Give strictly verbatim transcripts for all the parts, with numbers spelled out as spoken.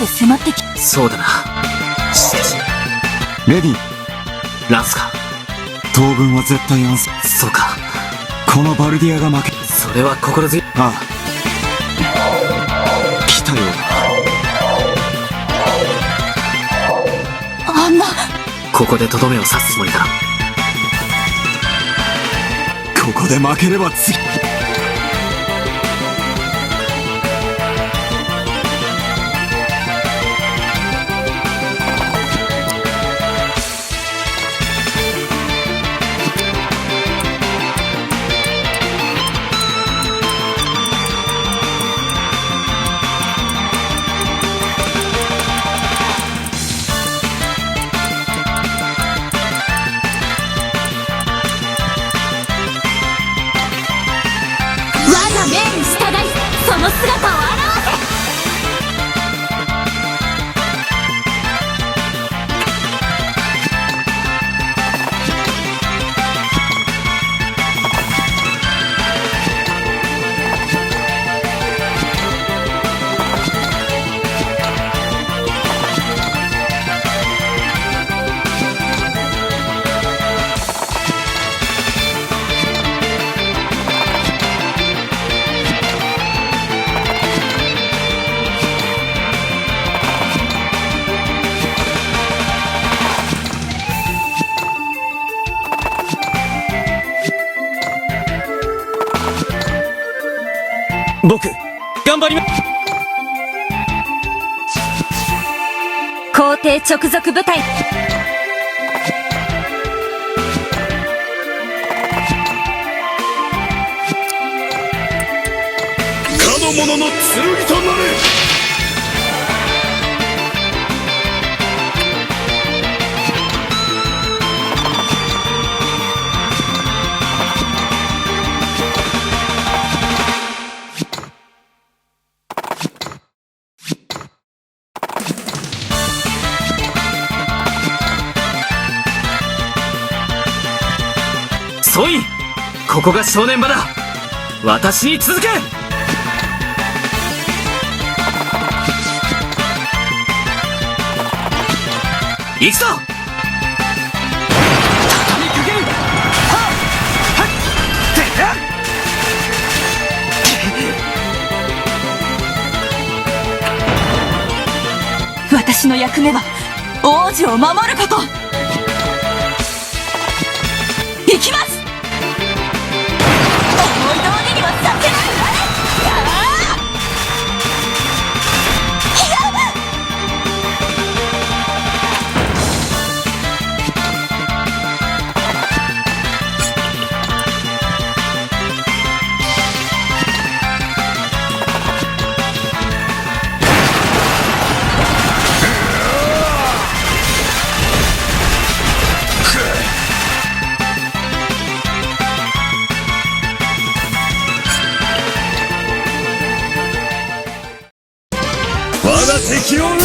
迫ってき、そうだな。しかし、レディー。ランスか。当分は絶対安静。そうか。このバルディアが負け、それは心強い。ああ。来たよ。あんな。ここでとどめを刺すつもりだ。ここで負ければ次。我が命に従い、その姿を現せ。僕、頑張ります。皇帝直属部隊。かの者の剣となれ。ソイン、ここが正念場だ。私に続け。行くぞ。 私の役目は王女を守ること。行きます。思い通りにはさせないわ。いや！ 我が敵を討て！ 我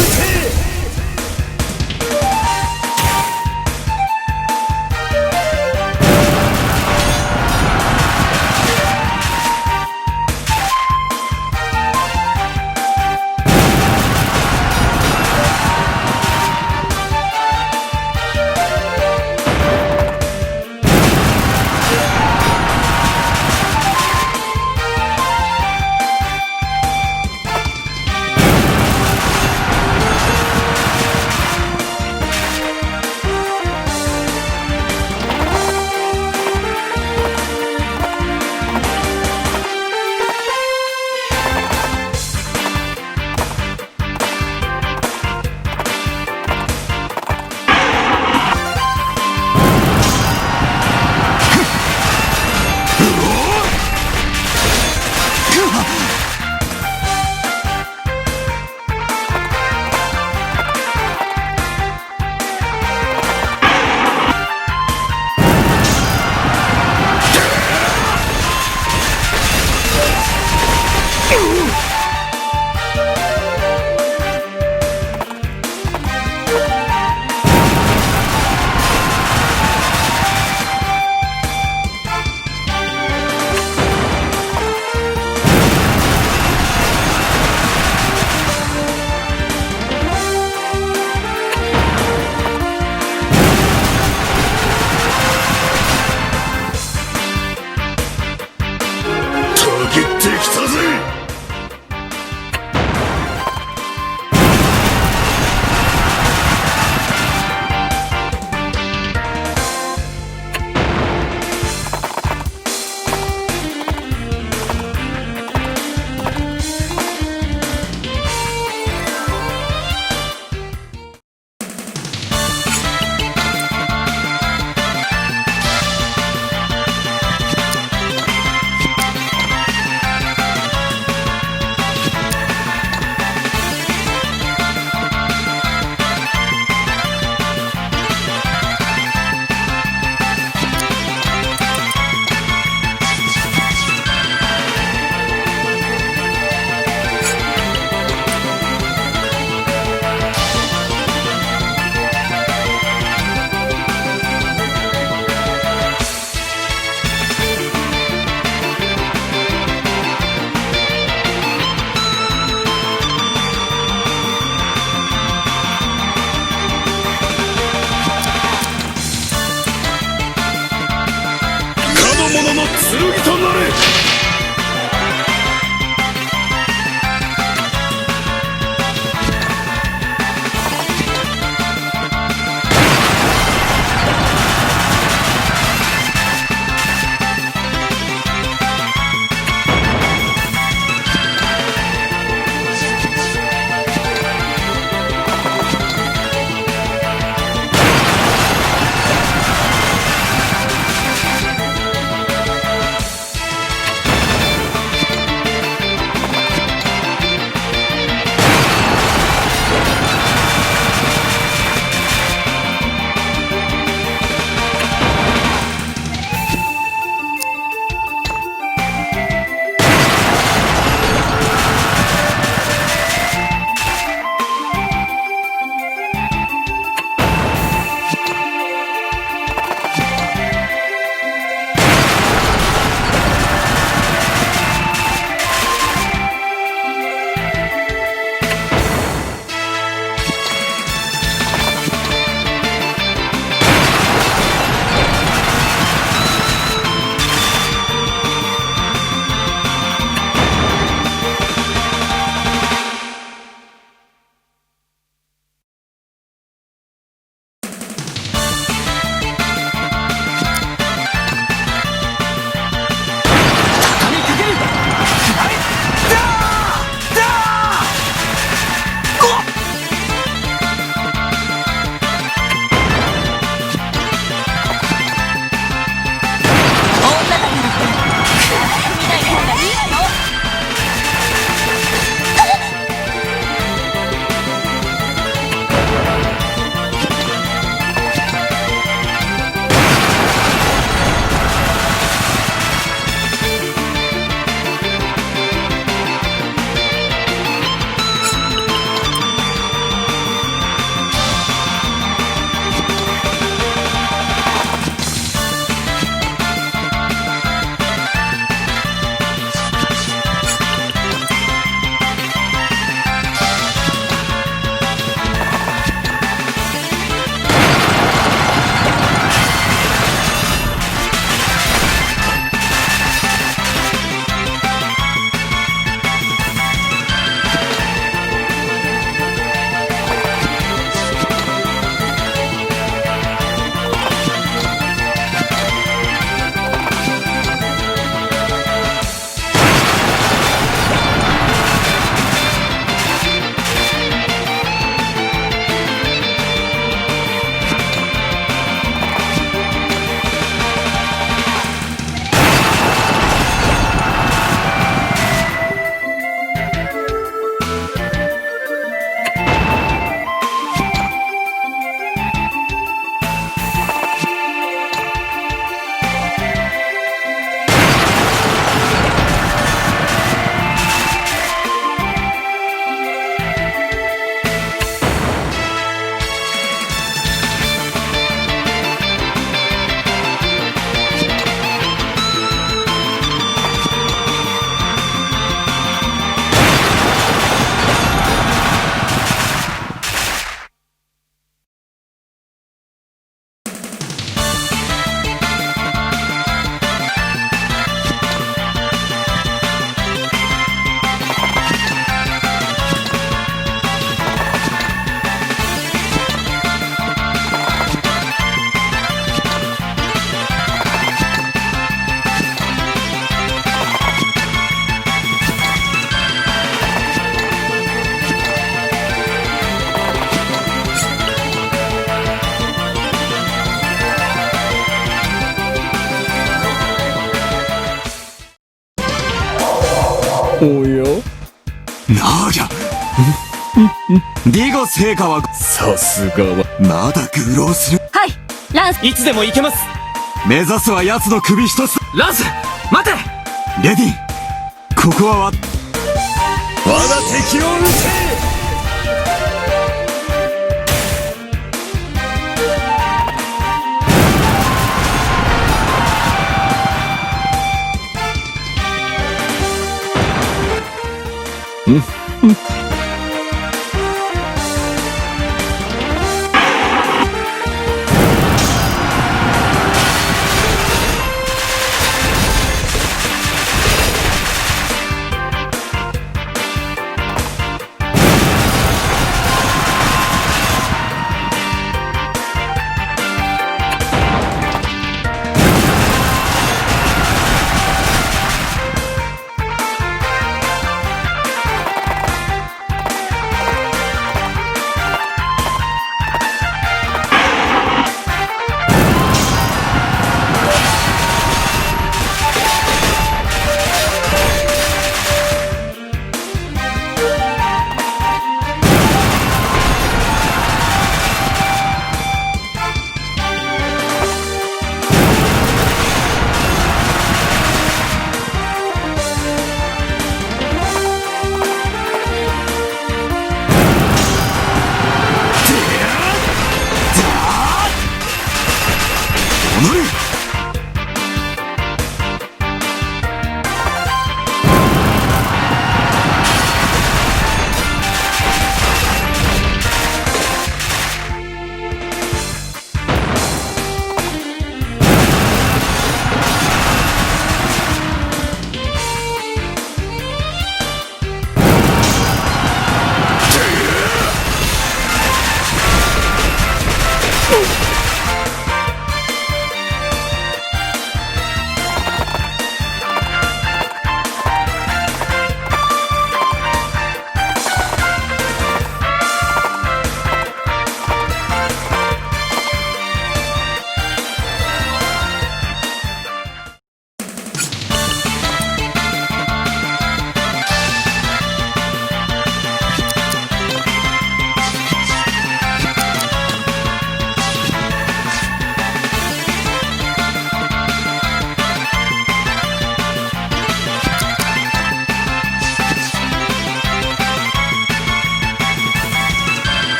おや？なあ、ディゴス陛下は、さすがは、まだ愚弄する。はい、ランス。いつでも行けます。目指すは奴の首一つ。ランス、待て！レディー、ここはわ、我が敵を討て！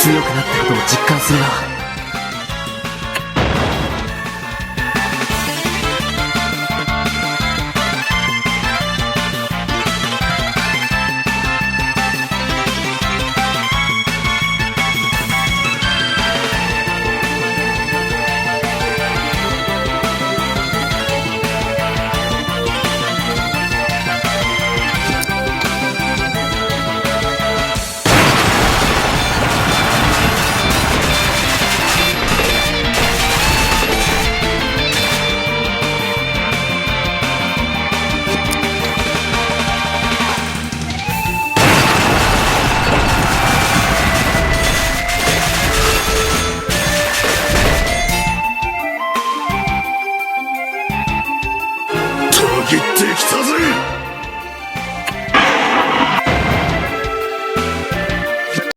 強くなったことを実感するな。